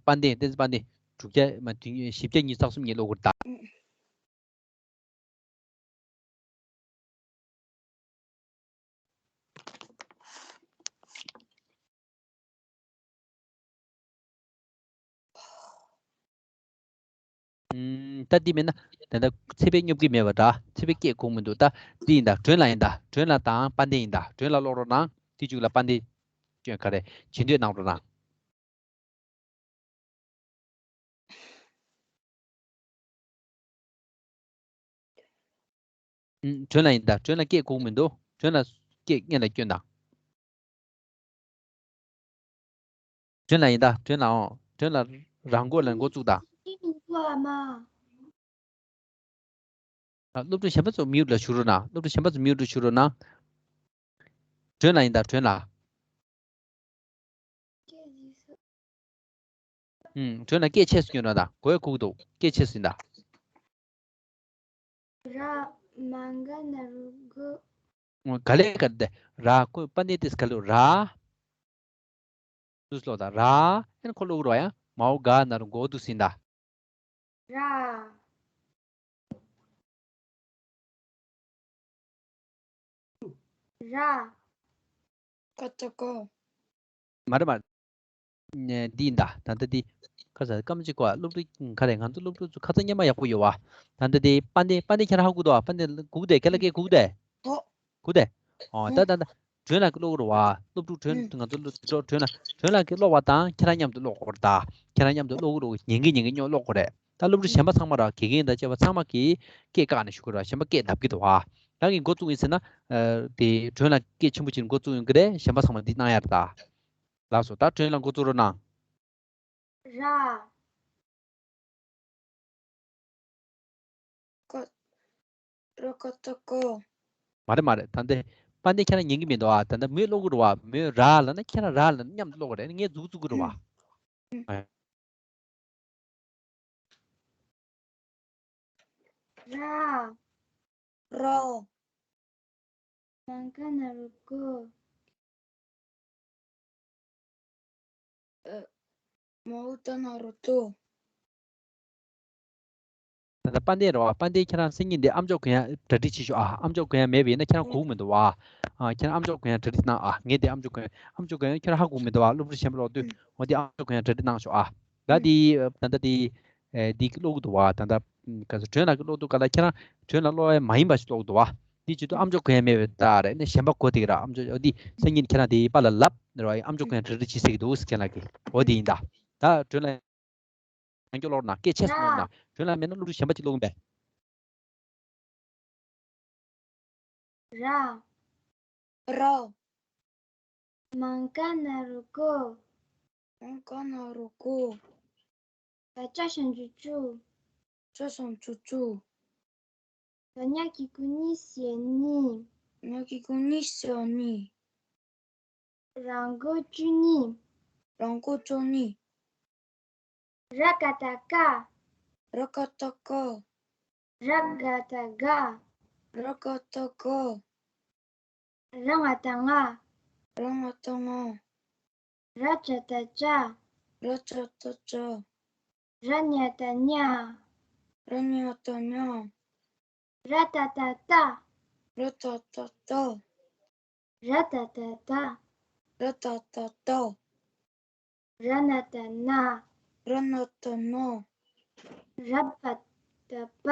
དཔལ་ལྡན། བསྟན་འཛིན་དཔལ་ལྡན། དྲུག་བརྒྱ་མ་བདུན་བཞི་བརྒྱ་ཉི་ཤུ་རྩ་གསུམ་གཉིས་ཀློག་གི་རེད་ད། ཨུམ། ད་འདི་མེད་ན། ད་ལྟ་ཚེ་འཕེལ་སྙོབ་ཀྱི་མེད་པ་འདྲ། ཚེ་འཕེལ་སྐད་གོ་གི་མི་འདུག་ད་འདི་ཡིན་ད། སྒྲོན་ལ་ཡིན་ད། སྒྲོན་ལ་དང་དཔལ་ལྡན་ཡིན་ད། སྒྲོན་ལ་ཀློག་རོགས་གནང་། དེ་མཇུག་ལ་དཔལ་ལྡན་སྐྱོན་ག་རེ་བྱེད་འདོད་གནང་རོགས་གནང་། ཨུམ། སྒྲོན་ལ་ཡིན་ད། སྒྲོན་ལ་སྐད་གོ་གི་མི་འདུག་སྒྲོན་ལ་སྐད་སྔོན་ལ་སྐྱོན་དང་། སྒྲོན་ལ་ཡིན་ད། སྒྲོན་ལ་འོང་། སྒྲོན་ལ་རང་མགོ་ལ་འགོ་བཙུགས་དང་། ཨ་མ། ཨ། སློབ་ཕྲུག་གཞན་པ་ཚོ་མིའུ་ལ་བཞུགས་རོགས་གནང་། སློབ་ཕྲུག་གཞན་པ་ཚོ་མིའུ་ལ་བཞུགས་རོགས་གནང་། སྒྲོན་ལ་ཡིན་ད། སྒྲོན་ལ། ཨུམ། སྒྲོན་ལ་སྐད་ཆེ་སུ་སྐྱོན་རོགས་དང་། གོ་ཡ་ཁུག་འདུག་སྐད་ཆེ་སུ་ཡིན་ད། ར་མ་ག་ན་རོ་གོ། ག་ལེ་ག་དེ་ར་ཁོ་དཔལ་ལྡན་དེས་ག་ལེ་ར། ལུས་ལོ་ད་ར། ཨན་ཁོ་ལུག་རོ་ཡ། མའོ་ག་ན་རོ་གོ་འདུག་སེ་ཡིན་ད། ར། ར། ཀ་ཏོ་ཀོ། མ་རེད་མ་རེད། ནས་འདི་ཡིན་ད། ད་ལྟ་འདི། ཁ་ས་སྐར་མ་གཅིག་གོ། སློབ་ཕྲུག་ག་རེ། ང་ཚོ་སློབ་ཕྲུག་ཚོ་ཁ་ཚ་སྙན་མ་ཡག་པོ་ཡོད་པ། ད་ལྟ་འདི་དཔལ་ལྡན། དཔལ་ལྡན་ཁྱེད་རང་ཧ་གོ་འདུག་པ། དཔལ་ལྡན་གུག་དེ་ཁྱེད་ལ་སྐད་གུག་དེ། ཨོ། གུག་དེ། ཨོ། ད་ད་ད། སྒྲོན་ལ་ཀློག་གི་རེད་པ། སློབ་ཕྲུག་སྒྲོན། ཨུ། ང་ཚོ་སློབ་ཕྲུག་སྒྲོན་ལ། སྒྲོན་ལ་སྐད་ཀློག་པ་དང་ཁྱེད་རང་མཉམ་དུ་ཀློག་དགོས་རེད་ད། ཁྱེད་རང་མཉམ་དུ་ཀློག་གི་རེད། ཉན་གི་ཉན་གི་སྙོག་ཀློག་དགོས་རེད། ད་སློབ་ཕྲུག་གཞན་པ་ཚང་མ་ར། དགེ་རྒན་དང་བཅས་པ་ཚང་མ་གིས་སྐད་བཀག་ནས་ཞུ་དགོས་ར། གཞན་པ་སྐད་ལྡབ་ཀྱི་འདུག་པ། རང་གིས་འགོ་བཙུགས་ཡིན་ཟེར་ན། ཨ། དེ་སྒྲོན་ལ་སྐད་ཆེན་པོ་བྱས་ནས་འགོ་བཙུགས་ཡོང་གི་རེད། གཞན་པ་ཚང་མ་འདི་གནང་ཡ་རེད་ད། ལགས་སོ། ད་སྒྲོན་ལ་འགོ་བཙུགས་རོགས་གནང་། ར། ཀ། ར་ཀ་ཏོ་ཀོ། མ་རེད་མ་རེད། ད་འདི་དཔལ་ལྡན་ཁྱེད་རང་ཉན་གི་མི་འདུག་ཨ། ད་ལྟ་མོས་ཀློག་གི་རེད་པ། མོས་ར་ལབ་ན་ཁྱེད་རང་ར་ལབ་ན་མཉམ་དུ་ཀློག་གི་རེད། ངས་མཛུབ་བཙུགས་གི་རེད་པ། ཨུ། ཨ། ར། རོ། མ་ག་ན་རོ་གོ། ཨ། མའོ་ཏ་ན་རོ་ཏོ། ད་ལྟ་དཔལ་ལྡན་རེད་པ། དཔལ་ལྡན་ཁྱེད་རང་སང་ཉིན་འདི་ཨ་མཆོག་གུ་ཡངས་གྲ་སྒྲིག་བྱེད་ཤོག་ཨ། ཨ་མཆོག་གུ་ཡངས་མེད་པ་ཡིན་ན་ཁྱེད་རང་གོ་གི་མི་འདུག་པ། ཨ། ཁྱེད་རང་ཨ་མཆོག་གུ་ཡངས་གྲ་སྒྲིག་གནང་ཨ། ངས་འདི་ཨ་མཆོག་གུ་ཡངས། ཨ་མཆོག་གུ་ཡངས་ཁྱེད་རང་ཧ་གོ་མི་འདུག་པ། སློབ་ཕྲུག་གཞན་པ་ཀློག་དུས། འོ་འདི་ཨ་མཆོག་གུ་ཡངས་གྲ་སྒྲིག་གནང་ཤོག་ཨ། ད་འདི་ད་ལྟ་འདི། ཨེ། འདི་ཀློག་གི་འདུག་པ། ད་ལྟ་ག་ཚོད་སྒྲོན་ལ་ཀློག་དུས་ག་ལ་ཁྱེད་རང་སྒྲོན་ལ་ཀློག་ཡ་མ་ཡིན་པ་ཞིག་ཀློག་གི་འདུག་པ། དེའི་བྱེད་དུ་ཨམ་ཅོག་གོན་ཡ་མེད་པའི་རྟགས་རེད། ནས་གཞན་པ་གོ་དེ་གི་ར་ཨམ་ཅོག་འོ་དེ་སང་ཉིན་ཁྱེད་རང་དེ་པཱ་ལགས་ལབ་རེད་བ། ཨམ་ཅོག་གོན་ཡ་འདྲ་འདྲ་ཅིག་ཟེར་གི་འདུག་ཟེར་ཁྱེད་ལ་གི་འོ་དེ་ཡིན་ད། ད་དྲོད་ལ་ཡང་སྐྱོ་ལོར་ན་སྐད་ཆེ་སོང་ན་དྲོད་ལ་མེད་ན་སློབ་ཕྲུག་གཞན་པ་ཅིག་ཀློག་གི་འདུག་ར། རོ། མང་ཀ་ན་རོ་ཀོ། མང་ཀ་ན་རོ་ཀོ། ད་ཅ་ཞབས་ཀྱུ་ཅུ། ཅ་ཞབས་ཀྱུ་ཅུ། ད་ཉ་གི་གུ་ཉི་ཞབས་ཀྱུ་གཉིས། ཉ་གི་གུ་ཉི་ཞབས་ཀྱུ་གཉིས། ར་མགོ་བཅུ་གཉིས། ར་མགོ་བཅུ་གཉིས། ར་ག་བཏགས་རྐ། ར་ག་བཏགས་རྐ། ར་ག་བཏགས་རྒ། ར་ག་བཏགས་རྒ། ར་ང་བཏགས་རྔ། ར་ང་བཏགས་རྔ། ར་ཇ་བཏགས་རྗ། ར་ཇ་བཏགས་རྗ། ར་ཉ་བཏགས་རྙ། ར་ཉ་བཏགས་རྙ། ར་ཏ་བཏགས་རྟ། ར་ཏ་བཏགས་རྟ། ར་ད་བཏགས་རྡ། ར་ད་བཏགས་རྡ། ར་ན་བཏགས་རྣ། ར་ན་བཏགས་རྣ། ར་བ་བཏགས་རྦ།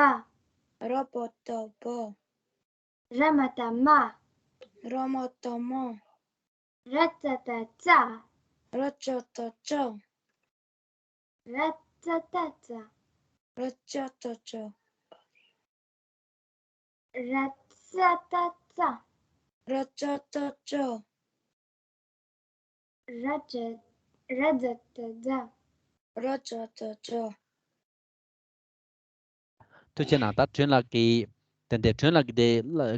ར་བ་བཏགས་རྦ། ར་མ་བཏགས་རྨ། ར་མ་བཏགས་རྨ། ར་ཙ་བཏགས་རྩ། ར་ཙ་བཏགས་རྩ། ར་ཙ་བཏགས་རྩ། ར་ཙ་བཏགས་རྩ། ར་ཙ་བཏགས་རྩ། ར་ཙ་བཏགས་རྩ། ར་ཙ། ར་ཛ་བཏགས་རྫ། ར་ཛ་བཏགས་རྫ། ཐུགས་རྗེ་གནང་། ད་དྲོན་ལགས་ཀྱིས་ཏན་ཏན་དྲོན་ལགས་ཀྱིས་དེ་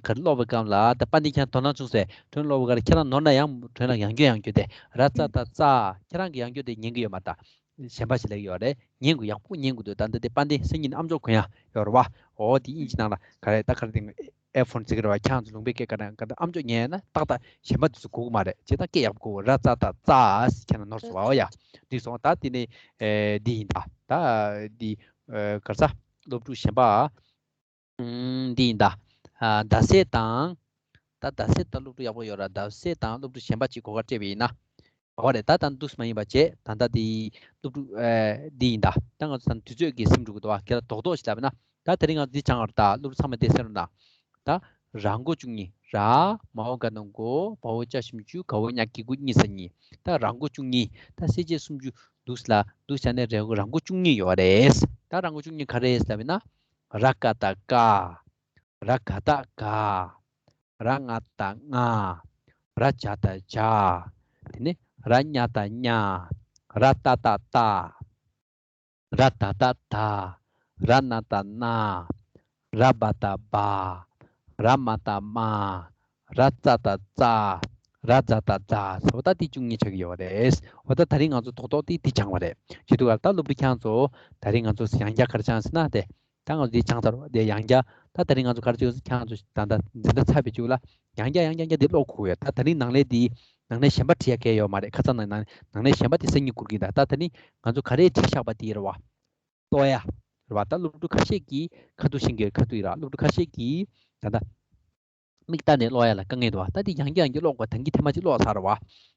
ག་རེ་ཀློག་པའི་སྐབས་ལ་ད་དཔལ་ལྡན་ཁྱེད་རང་དོ་སྣང་བྱུང་ཟེར། དྲོན་ཀློག་པའི་སྐབས་ལ་ཁྱེད་རང་ནོར་ན་ཡང་དྲོན་ལགས་ཡང་བསྐྱར་ཡང་བསྐྱར་དེ་ར་ཙ་བཏགས་རྩ། ཁྱེད་རང་གིས་ཡང་བསྐྱར་དེ་ཉན་གྱི་ཡོད་མ་རེད་ད། གཞན་པ་ཞིག་ལབ་ཀྱི་ཡོད་རེད། ཉན་དགོས། ཡག་པོ་ཉན་དགོས་འདུག་ད་འདི་དེ་དཔལ་ལྡན་སང་ཉིན་ཨམ་ཅོག་གོན་ཡ་ཡོད་རེད་བ། འོ་དེ་དབྱིན་ཇི་ནང་ལ་ག་རེ་ད་ག་རེ་དེ་ཨེ་ཕོན་ཟེར་གི་རེད་བ། ཁྱེད་རང་ཚོ་ལུང་པའི་སྐད་ག་རེ་ག་རེ་ཨམ་ཅོག་ཉན་ཡ་ན་ཏག་ཏག་གཞན་པ་དེ་ཚོ་གོ་གི་མ་རེད། བྱས་ཙང་སྐད་ཡག་པོ་གོ། ར་ཙ་བཏགས་རྩ་ཟེར། ཁྱེད་རང་ནོར་སོང་བ། འོ་ཡ། འགྲིག་སོང་། ད་དེ་ནས་ཨེ་འདི་ཡིན་ད། ད་འདི་ཨེ་ག་རེ་ཟ། སློབ་ཕྲུག་གཞན་པ། ཨུམ། འདི་ཡིན་ད། ཨ། ཟླ་ཟེར་དང་། ད་ཟླ་ཟེར་ད་སློབ་ཕྲུག་ཡག་པོ་ཡོད་ར། ཟླ་ཟེར་དང་སློབ་ཕྲུག་གཞན་པ་ཅིག་གོ་སྐབས་སྤྲད་པ་ཡིན་ན། འོ་རེད། ད་ད་འདུག་སེ་མ་ཡིན་པ་བྱས། ད་ལྟ་འདི་སློབ་ཕྲུག་ཨེ་འདི་ཡིན་ད། ད་ང་ཚོ་ད་དུས་ཚོད་ཀྱིས་སེམས་འགྲོ་གི་འདུག་བ། ག་རེ་རྡོག་རྡོག་ཞིག་ལབ་ན། ད་དེ་རིང་ང་ཚོ་འདི་སྦྱང་བར་ད་སློབ་ཕྲུག་ཚང་མས་བལྟས་ཟེར་རོ་ན། ད་ར་མགོ་བཅུ་གཉིས། ར་མ་འོག་ག་ན་མགོ། བ་འོག་ཅ་ཞབས་ཀྱུ་ཅུ། ག་འོག་ཉ་གི་གུ་གཉིས་ས་གཉིས། ད་ར་མགོ་བཅུ་གཉིས། ད་གསལ་བྱེད་སུམ་ཅུ་འདུག་སེ་ལ་འདུག་སེ་བྱས་ནས་ར་མགོ་བཅུ་གཉིས་ཡོད་རེད། ད་ར་མགོ་བཅུ་གཉིས་ག་རེ་རེད་ལབ་ན། ར་ཀ་བཏགས་རྐ། ར་ག་བཏགས་རྒ། ར་ང་བཏགས་རྔ། ར་ཇ་བཏགས་རྗ། དེ་ནས་ར་ཉ་བཏགས་རྙ། ར་ཏ་བཏགས་རྟ། ར་ད་བཏགས་རྡ། ར་ན་བཏགས་རྣ། ར་བ་བཏགས་རྦ། ར་མ་བཏགས་རྨ། ར་ཙ་བཏགས་རྩ། ར་ཛ་བཏགས་རྫ། འོ་ད་དེ་བཅུ་གཉིས་ཆགས་ཀྱི་ཡོད་རེད། འོ་ད་དེ་རིང་ང་ཚོ་རྡོག་རྡོག་དེ་དེ་སྦྱངས་པ་རེད། བྱེད་དུས་ག་ད་སློབ་ཕྲུག་ཁྱེད་རང་ཚོ་དེ་རིང་ང་ཚོ་ཡང་བསྐྱར་ག་རེ་སྦྱངས་ཟེར་ན། དེ་ད་ང་ཚོ་དེ་སྦྱངས་ཚར་བ་དེ་ཡང་བསྐྱར། ད་དེ་རིང་ང་ཚོ་ག་རེ་བྱེད་ཀྱི་ཡོད་ཟེར། ཁྱེད་རང་ཚོ་ད་ལྟ་འཛིན་གྲྭ་ཚར་བའི་མཇུག་ལ་ཡང་བསྐྱར་ཡང་བསྐྱར་ཡང་བསྐྱར་དེ་ཀློག་དགོས་ཡོད། ད་དེ་རིང་ནང་ལས་དེ་ནང་ལས་གཞན་པ་བྲིས་ཡ་གང་ཡོད་མ་རེད། ཁ་སང་ནང་ནང་ནང་ལས་གཞན་པ་དེ་སང་ཉིན་བསྐུར་གྱི་ཡིན་ད། ད་དེ་ནི་ང་ཚོ་ག་རེ་བྲིས་བཞག་པ་དེ་རེད་བ། ཀློག་ཡ། རེད་བ། ད་སློབ་ཕྲུག་ཁ་ཤས་ཀྱིས་ཁ་ཐུག་ཤེས་ཀྱི་ཁ་ཐུག་ཡིན་ར། སློབ་ཕྲུག་ཁ་ཤས་ཀྱིས་ད་ལྟ་མིག་ལྟ་ནས་ཀློག་ཡ་ལ་དཀའ་ངལ་འདུག་བ། ད་དེ་ཡང་བསྐྱར་ཡང་བསྐྱར་ཀློག་དགོས། ད་གིན་ཐེངས་མ་གཅིག་ཀློག་ཚར་བ།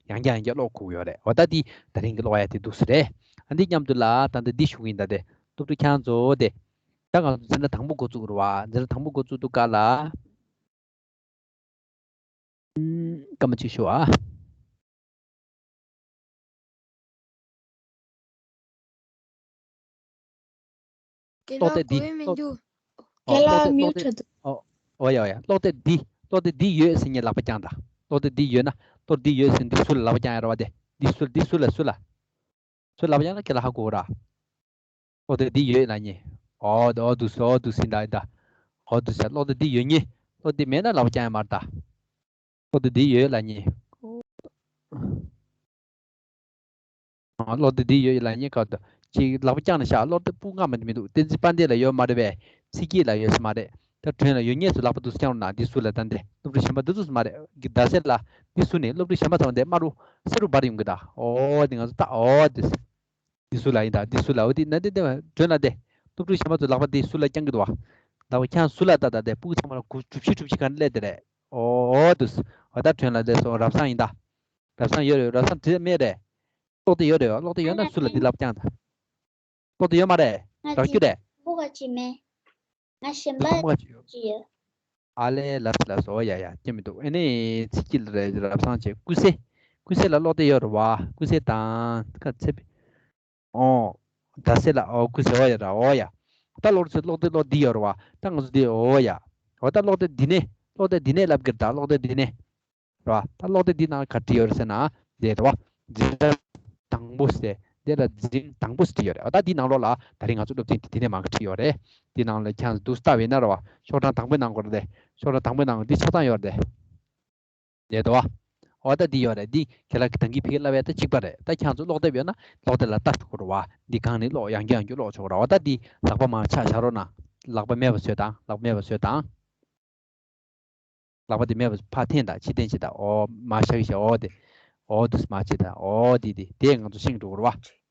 ཡང་བསྐྱར་ཡང་བསྐྱར་ཀློག་དགོས་ཡོད་རེད། འོ་ད་དེ་ད་རིང་གི་ཀློག་ཡ་དེ་འདུག་སེ་རེད། ཨ་འདི་མཉམ་དུ་ལ་ད་ལྟ་འདི་ཞུ་གི་ཡིན། ད་དེ་སློབ་ཕྲུག་ཁྱེད་རང་ཚོ་དེ། ད་ང་ཚོ་འཛིན་གྲྭ་དང་པོ་འགོ་བཙུགས་རེད་བ། འཛིན་གྲྭ་དང་པོ་འགོ་བཙུགས་དུས་སྐབས་ལ། ཨུམ། སྐར་མ་གཅིག་ཞུ་ཨ། རྒན་ལགས་གོ་བ་མི་འདུག་རྒན་ལགས་མིའུ་ཊི་འདུག་ཨོ་ཡ་ཡ། ཀློག་དེབ་འདི་ཀློག་དེབ་འདི་ཡོད་ཟེར་ངས་ལག་པ་བརྐྱངས་དང་། ཀློག་དེབ་འདི་ཡོད་ན། ཀློག་དེབ་འདི་ཡོད་ཟེར་འདི་སུ་ལ་ལག་པ་བརྐྱངས་ཡ་ར་བ་དེ། འདི་སུ་འདི་སུ་ལ་སུ་ལ། སུ་ལག་པ་བརྐྱངས་ན་ཁྱེད་ལ་ཧ་གོ་ར། ཨོ་དེ་འདི་ཡོད་ལབ་ཉེ། ཨོ་དེ་ཨོ་དུ་སོ་ཨོ་དུ་སིན་ད་ཨི་ད། ཨོ་དུ་སོ་ཀློག་དེབ་འདི་ཡོད་ཉེ། ཀློག་དེབ་མེད་ན་ལག་པ་བརྐྱངས་ཡ་མ་རེད་ད། ཀློག་དེབ་འདི་ཡོད་ལབ་ཉེ། ཨོ་ཀློག་དེབ་འདི་ཡོད་ལབ་ཉེ་ག་ད། ཅིག་ལག་པ་བརྐྱངས་ན་ཤག་ཀློག་དེབ་སྤུ་ལྔ་མ་མི་འདུག་བསྟན་འཛིན་དཔལ་ལྡན་ལ་ཡོད་མ་རེད་པས། ཚིག་སྐྱིད་ལ་ཡོད་ས་མ་རེད། ད་དྲན་ལ་ཡོད་ཉེ་ཚོ་ལག་པ་འདུག་སེ་བརྐྱངས་རོགས་གནང་། འདི་སུ་ལ་ད་འདི་སློབ་ཕྲུག་གཞན་པ་འདི་ཚོ་སུ་མ་རེད། ཟླ་ཟེར་ལ་འདི་སུ་ནི་སློབ་ཕྲུག་གཞན་པ་ཚང་མ་འདི་དམར་རུ་སེར་རུ་འབར་ཡོང་གི་ད། ཨོ་འདི་ང་ཚོ་ད་ཨོ་འདི། འདི་སུ་ལ་ཡིན་ད། འདི་སུ་ལ་འོ་འདི་ན་འདི་འདི་མ་དྲན་ལ་འདི། སློབ་ཕྲུག་གཞན་པ་ཚོ་ལག་པ་འདི་སུ་ལ་བརྐྱང་གི་འདུག་བ། ལག་པ་ཁྱང་སུ་ལ་ད་ད་འདི་སྤུ་གུ་ཚང་མ་ལ་གུ་གྲུབ་ཆི་གྲུབ་ཆི་ག་ནས་སླེབས་དེ་རེད། ཨོ་འདི་སུ་འོ་ད་དྲན་ལ་འདི་སོ་རབ་བཟང་ཡིན་ད། རབ་བཟང་ཡོད་རེད། རབ་བཟང་དེ་མེད་རེད། ཀློག་དེབ་ཡོད་རེད། ཀློག་དེབ་ཡོད་ན་སུ་ལ་འདི་ལབ་ཀྱང་ད། ཀློག་དེབ་ཡོད་མ་རེད། ང་རག་རྒྱུ་རེད། ཀློག་པ་ཅིག་མེད། ང་གཞན་པ་ཀློག་པ་ཅིག་ཡོད། ཅིག་ཡོད། ཨ་ལས་ལབ་ལབ་སོ། ཡ་ཡ་སྐྱེ་མི་འདུག་ཨེ་ནས་ཚིག་གི་རེ་རབ་སང་བྱས་ཀུ་སེ། ཀུ་སེ་ལ་ཀློག་དེབ་ཡོད་རེད་བ། ཀུ་སེ་དང་ཁ་ཚེ་བི། ཨོ། ད་སེ་ལ་ཨོ་ཀུ་སེ་ཨོ་ཡ་ར་ཨོ་ཡ། ད་ཀློག་ཚེ་ཀློག་དེབ་ཀློག་འདི་ཡོད་རེད་བ། ད་ང་ཚོ་འདི་ཨོ་ཡ། ཨོ་ད་ཀློག་དེབ་འདི་ནས་ཀློག་དེབ་འདི་ནས་ལབ་གི་རེད། ད་ཀློག་དེབ་འདི་ནས། རེད་བ། ད་ཀློག་དེབ་འདི་ནང་ག་བྲིས་ཡོད་རེད་ཟེར་ན། འདི་རེད་བ། འཛིན་གྲྭ་དང་པོ་ཟེར། འདི་ལ་འཛིན་དང་པོ་ཟེར་བྲིས་ཡོད་རེད། ཨོ་ད་འདི་ནང་ལོགས་ལ་ད་རིང་ང་ཚོ་སློབ་ཚན་འདི་འདི་ནས་མང་གི་བྲིས་ཡོད་རེད། འདི་ནང་ལ་ཁྱེད་རང་ཚོ་འདུག་ལྟ་བས་ན་རེད་བ། ཤོག་གྲངས་དང་པོའི་ནང་སྐོར་རེད། ཤོག་གྲངས་དང་པོའི་ནང་འདི་ཆ་ཚང་ཡོད་རེད། རེད་དོ། ཨོ་ད་འདི་ཡོད་རེད། འདི་ཁྱེད་ལ་ད་གིན་ཕ་གིར་ལབ་ཡ་ད་གཅིག་པ་རེད། ད་ཁྱེད་ཚོ་ཀློག་དེབ་ཡོད་ན་ཀློག་དེབ་ལ་ལྟ་ཐུབ་ཀྱི་རེད་བ། འདི་གང་ནས་ཀློག་ཡང་བསྐྱར་ཡང་བསྐྱར་ཀློག་ཆོག་གི་རེད་བ། ད་འདི་ལག་པ་མར་ཕྱག་བཞག་རོགས་གནང་། ལག་པ་མེད་པ་བཟོས་དང་། ལག་པ་མེད་པ་བཟོས་དང་། ལག་པ་འདི་མེད་པ་ཕར་འཐེན་དང་། ཕྱིར་འཐེན་བྱེད་དང་། ཨོ་མར་བཞག་གི་བཞག་ཨོ་དེ། ཨོ་དེ་མར་བྱེད་དང་། ཨོ་དེ་དེ་དེ་ང་ཚོ་ཤེས་ཀྱི་འགྲོ་གི་རེད་བ།